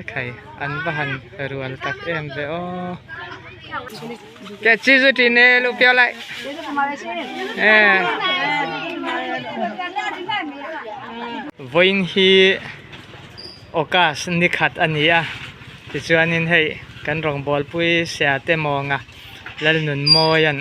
Ekhai an va han rual tak em ve aw. Ke chi zu ti ne lu piau lai. Eh. Vawiin hi August ni khat a ni a, tichuanin hei kan rawngbawlpui sia te mawnga Lalnunmawia'n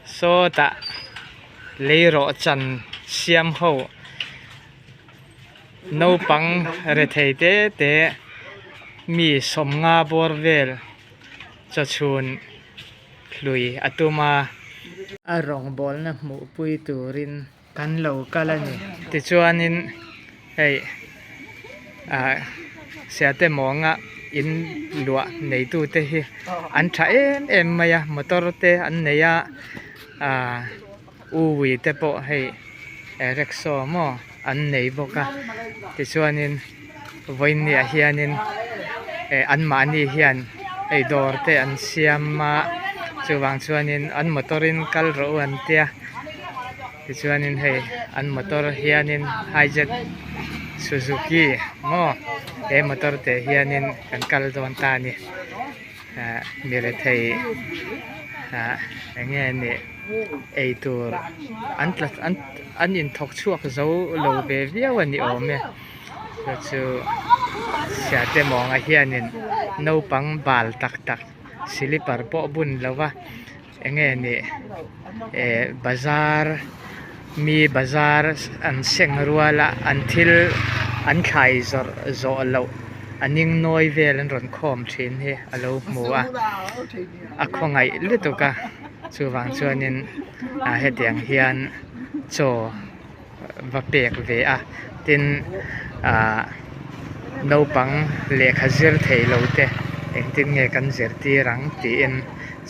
sawtah lei rawh chan siam ho naupang rethei te te mi sawmnga bawr vel chawchhun hlui a tum a. A rawngbawlna hmuhpui turin kan lo kal a ni. Tichuanin hei ah Siate mawnga in luah neitute hi an tha em em mai a motor te an nei a ah uwi te pawh hei rickshaw maw an nei bawk a tichuanin vawiinniah hianin eh anmahni hian hei dawr te an siam a chuvang chuanin an motor in kal rawh u an tia tichuanin hei an motor hianin hijet suzuki maw he motor te hianin kan kal dawn ta a ni ah mi rethei ah eng nge ni eitur an tla an an inthawk chhuak zo lo ve viau a ni awm e chu chu chhiate mawnga hianin naupang bal tak tak silipar pawh bun lo va eng nge ni eh bazar mi bazar an seng rual a an thil an thlai zawrh zawh loh a ning nawi vel an rawn khawm thin hi a lo hmu a a khawngaih lutuk a chuvang chuanin ah hetiang hian chaw va pek ve a tin ah naupang lehkha zir thei lo te engtin nge kan zirtir ang tiin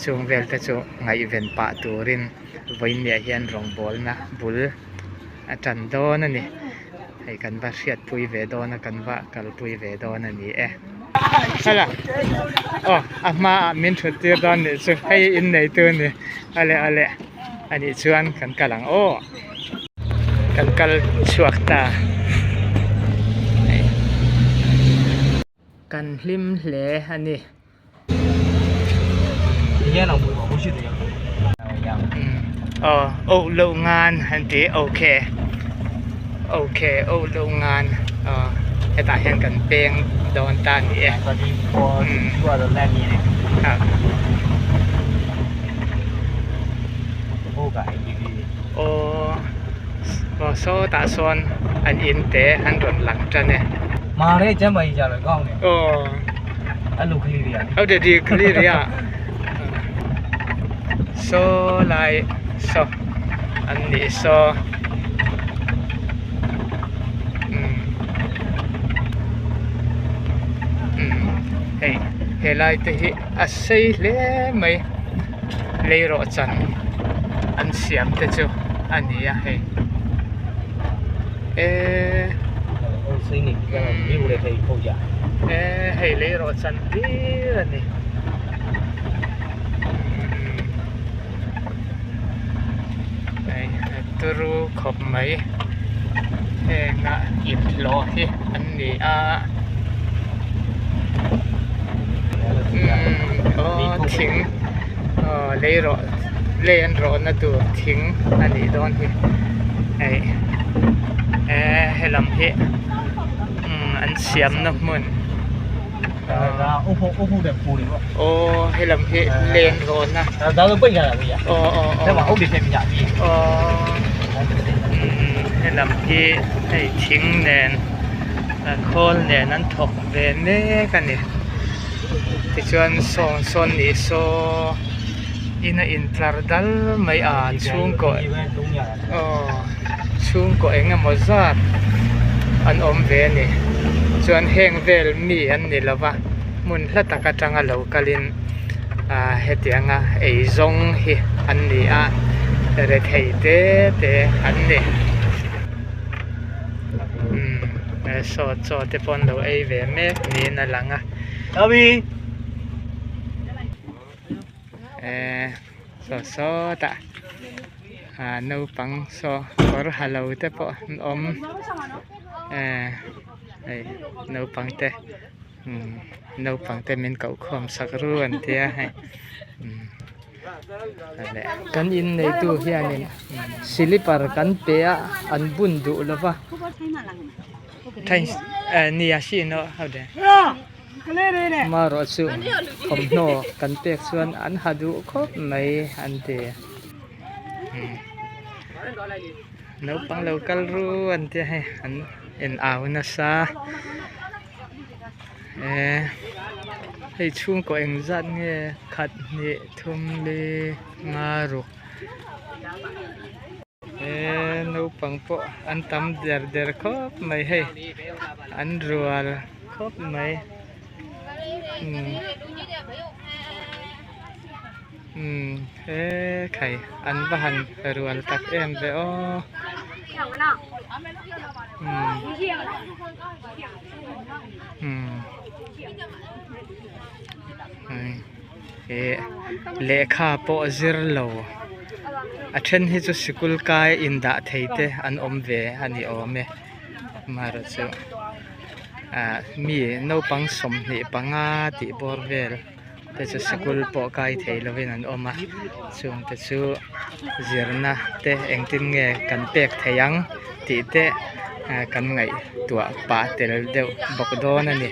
chung vel te chu ngaihven pah turin vawiinniah hian rawngbawlna bul a tan dawn a ni hei kan va hriatpui ve dawn a kan va kalpui ve dawn a ni e hala aw a hmaah min thut tir dawn nih chu hei inneitu a ni ale ale anih chuan kan kal ang aw. Kan kal chhuak ta. Kan hlim hle a ni. Aw oh loh ngan an ti okay okay oh loh ngan aw hetah hian kan peng dawn ta a ni e. Aw aw sawtah sawn an in te an rawn lang tan e. Aw saw lai saw an nih saw umm umm hei helai te hi a sei hle mai. Leirawhchan an siam te chu a ni a hei eee eee hei leirawhchan hlir a ni hei a turu khawp mai heng a inhlawh hi an ni a umm aw thing aw lei rawh lei an rawhna tur thing a nih dawn hi hei eee helam hi umm an siamna hmun aw helam hi lei an rawhna aw aw aw aw umm helam hi hei thing nen khawl nen an thawk ve mek a ni tichuan sawn sawn nih saw in a intlar dal mai a chhungkaw aw chhungkaw eng emaw zat an awm ve a ni chuan heng vel mi an ni lo va hmun hla tak atanga lo kalin ah hetianga eizawng hi an ni a rethei te te an ni. Umm saw chaw te pawh an lo ei ve mek niin a lang a ehh saw sawtah ah naupang saw kawr ha lo te pawh an awm ehh. Hei naupang te umm naupang te min koh khawm sak ru an tia hei umm kan inneitu hianin silipar kan pe a an bun duh lo va nia marawh chu thawmhnaw kan pek chuan an ha duh khawp mai an ti. Naupang lo kal ru an tia hei an en au nasa eh hei chhungkaw engzat nge khat hnih thum li nga ruk eh naupang pawh an tam der der khawp mai hei an rual khawp mai umm. Umm he khai an va han rual tak em ve aw umm umm ih lehkha pawh zir lo a then hi chu sikul kai indah thei te an awm ve a ni awm e amaherawhchu ah mi naupang 25 tih bawr vel. te chu sikul pawh kai thei lovin an awm a chung te chu zirna te engtin nge kan pek theih ang tih te kan ngaihtuah pah tel deuh bawk dawn a ni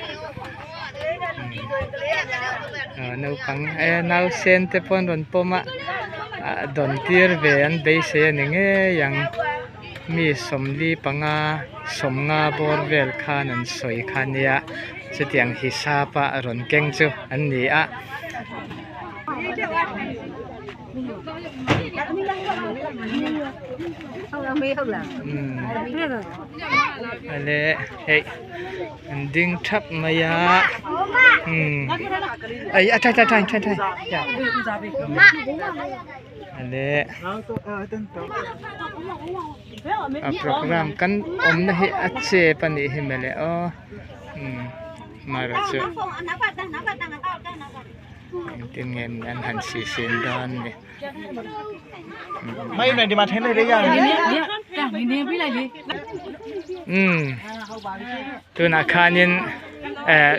naupang eh nausen te pawh an rawn pawm a ah dawn tir ve an beisei a ni ngei ang mi 45 50 bawr vel khan an sawi kha nia. Chutiang hisap a rawn keng chu an ni a. Ale hei an ding thap mai a umm ai a thai thai thai thai thai ale a program kan awmna hi a chep a nih hi mawle aw. Marawh chu engtin nge an han sihsin dawn ni. Umm tunah khanin eh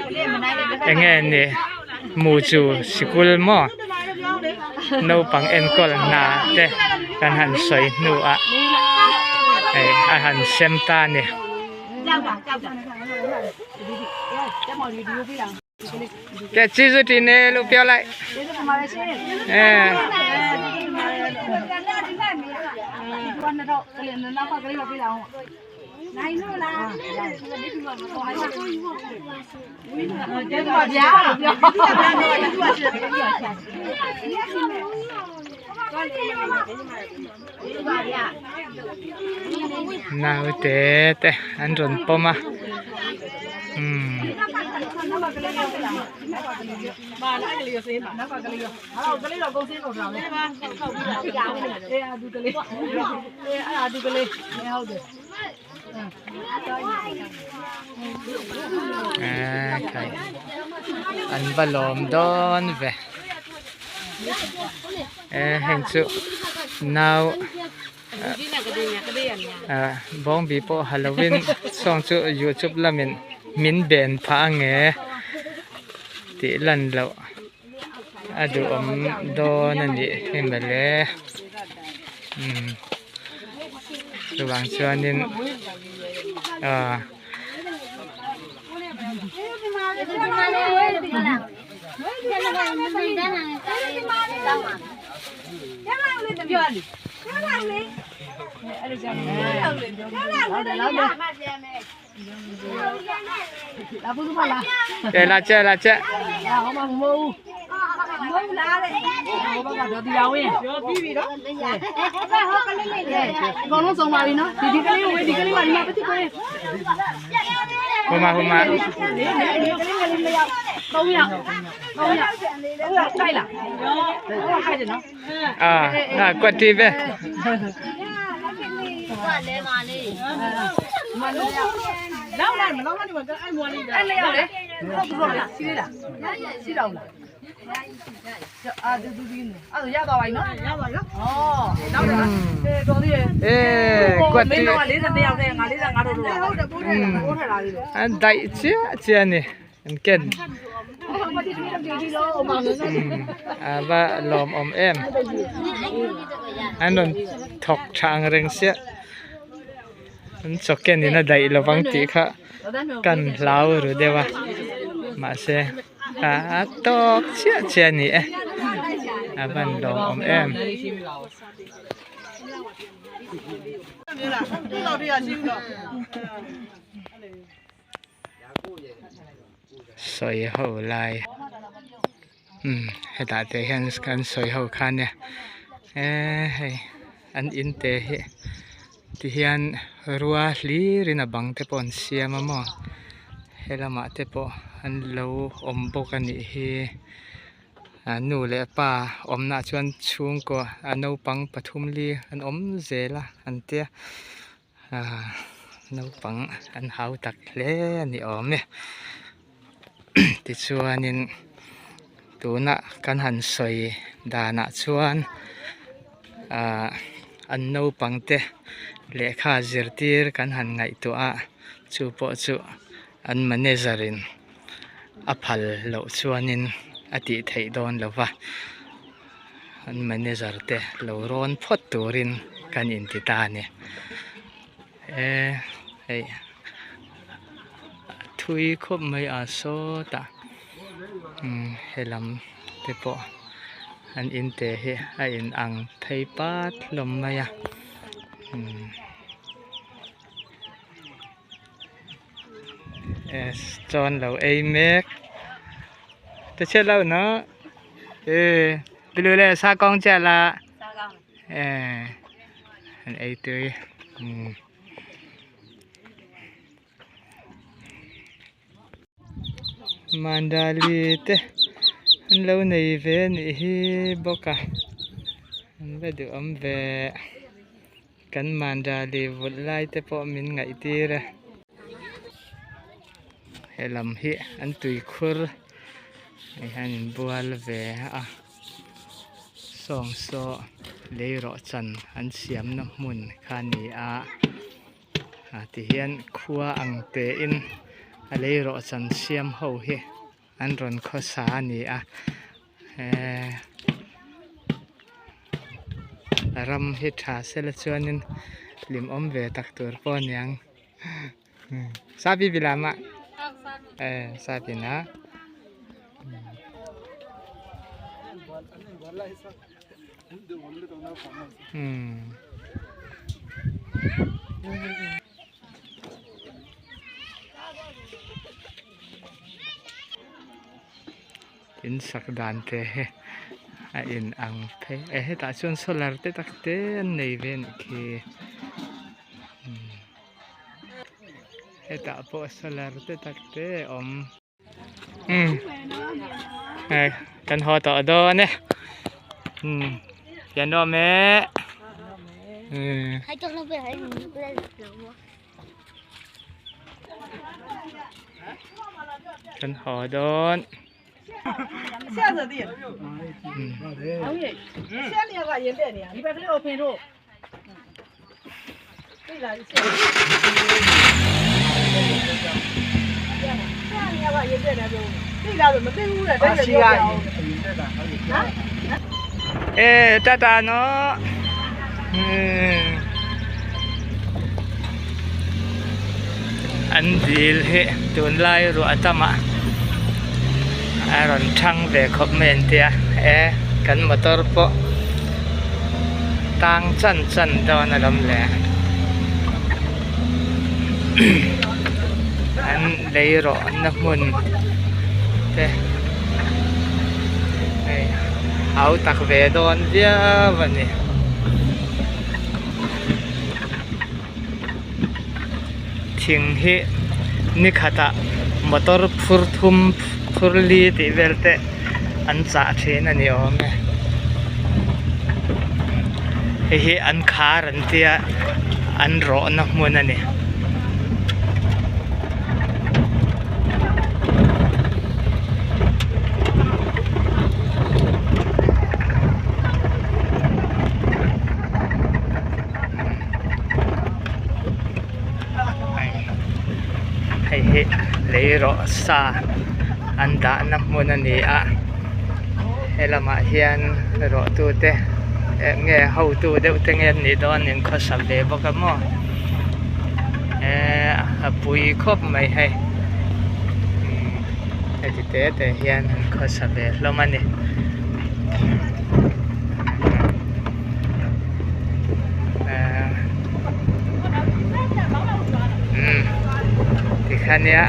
eng nge ni mu chu sikul maw naupang enkawl hna te kan han sawi hnuah hei a han sem ta a ni. Cái chi zu tin nè lu piao lại. Eh. Naute te an rawn pawm a umm. An va lawm dawn ve eh heng chu nau ah bawngbi pawh ha lovin sawng chu youtube lamin min ben phah ange tih lan loh a duhawm dawn a nih hi mawle umm chuvang chuanin ah. Che la che la che. Huma huma. À, na quạt đi về. An daih chiah chiah a ni an ken a va lawmawm em an rawn thawk tha ang reng sia an chaw ken in a daih lovang tih kha kan hlau ru deuh a mahse a tawk chiah chiah a ni e a van lawmawm em. Sawi ho lai umm hetah te hian kan sawi ho kha ania eee hei an in te hi tihian rua hlir in a bang te pawh an siam a maw helamah te pawh an lo awm bawk a nih hi a nu leh pa awmna ah chuan chhungkaw a naupang pathum li an awm zel a an tia. Aaa naupang an hau tak hle a ni awm e tichuanin tuna kan han sawi danah chuan aaa an naupang te lehkha zirtir kan han ngaihtuah a chu pawh chu an manager in a phal loh chuanin a tih theih dawn lo va an manager te lo rawn phawt turin kan inti ta a ni e hei thui khawp mai a sawtah umm helam te pawh an in te hi a in ang phei pat hlawm mai a umm. Chaw an lo ei mek te chhiat loh na e bilu leh sa kawng chiah la e an ei tui umm mandali te an lo nei ve a nih hi bawk a an va duhawm ve. Kan Mandali vulh lai te pawh min ngaih tir e. He lam hi an tuikhur hei hian in bual ve a sawng saw lei rawh chan an siamna hmun kha a ni a ah tihian khua ang te in a lei rawh chan siam ho hi an rawn khawsa a ni a eee ram hi tha sela chuanin hlimawm ve tak tur pawh a niang sapi bilamah eh sapi na umm. In sak dan te hi a in ang phei e hetah chuan solar te tak te an nei ve a nih khi umm hetah pawh solar te tak te a awm umm hei kan haw tawh dawn e umm pian awm e umm. Kan haw dawn. E tata no. An dil hi tunlai ruah tamah a rawn thang ve khawp mai an tia e kan motor pawh tang chan chan dawn alawm le an lei rawh na hmun te hei hau tak ve dawn viau a ni. Thing hi ni khatah motor phur thum phur li tih vel te an chah thin a ni awm e. Hei hi an khar an tia an rawhna hmun a ni. rawh sa an dahna hmun a ni a helamah hian rawh tute eng nge hotu deuh te nge an nih dawn in khawsa ve bawk a maw eee a pui khawp mai hei heti te te hian an khawsa ve hlawm a ni. Umm tikhan nia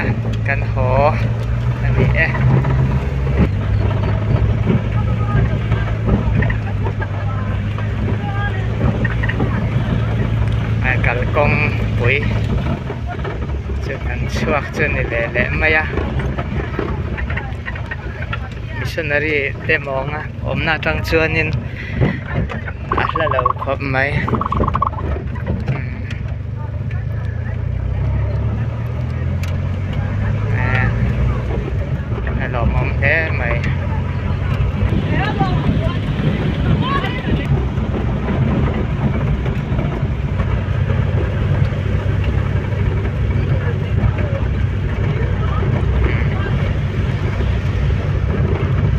kan haw a ni e. A kalkawng pui chu kan chhuak chu ni ve leh mai a missionary te mawnga awmna atang chuanin a hla lo khawp mai a lawmawm hle mai.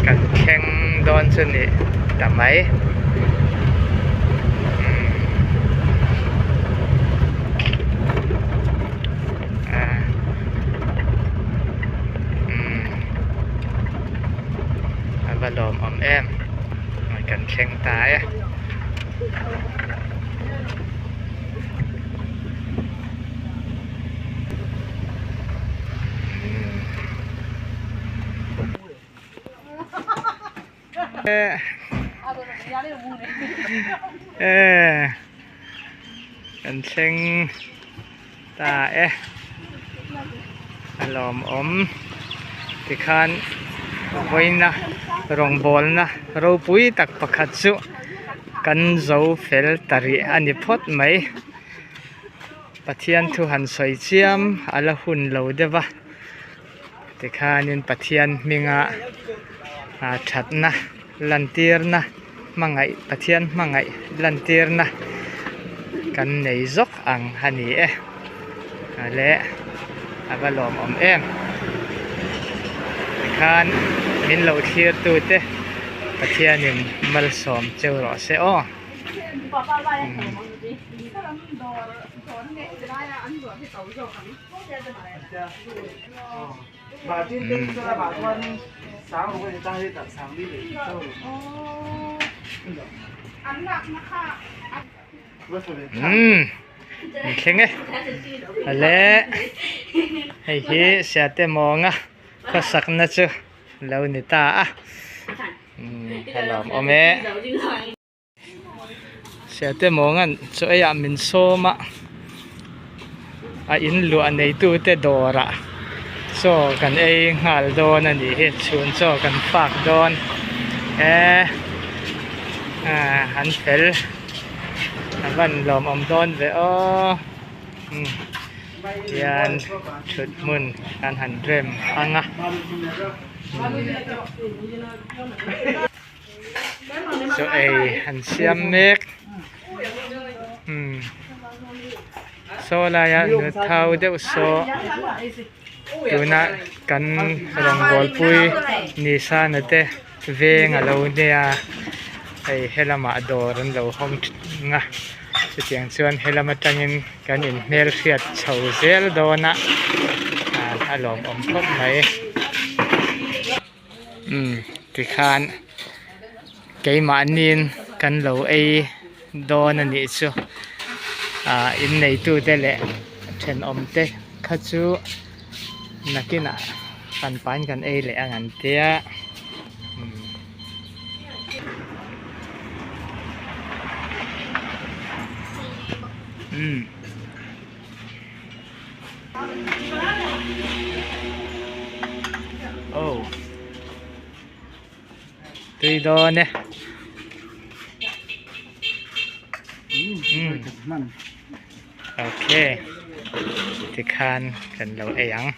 Kan thleng dawn chu ni ta mai. A va lawmawm em kan thleng ta e. Kan thleng ta e a lawmawm tikhan vawiina rawngbawlna ropui tak pakhat chu kan zo fel ta rih a ni phawt mai. Pathian thu han sawi chiam a la hun lo deuh va tikhanin Pathian hminga ah thatna lantirna hmangaih Pathian hmangaih lantirna kan nei zawk ang a ni e le a va lawmawm em tikhan min lo thlir tute Pathianin malsawm cheu rawh se aw. Umm an thleng e le hei hi siate mawnga khawsakna chu lo ni ta a umm a lawmawm e. Siate mawngan chaw ei ah min sawm a a in luah neitu te dawr ah chaw kan ei nghal dawn a nih hi chhun chaw kan fak dawn e ah an fel a van lawmawm dawn ve aw umm hian thut hmun an han rem ang a. Chaw ei an siam mek umm saw laia nu thau deuh saw tuna kan rawngbawlpui Nisana te veng a lo nia hei helamah dawr an lo hawng thin a chutiang chuan helam atangin kan inhmelhriat chho zel dawn a a lawmawm khawp mai. Umm tikhan keimahniin kan lo ei dawn a nih chu ah inneitute leh thenawm te kha chu nakinah kan pain kan ei leh ang an tia umm. Umm. Oh tui dawn e umm okay tikhan kan lo ei ang.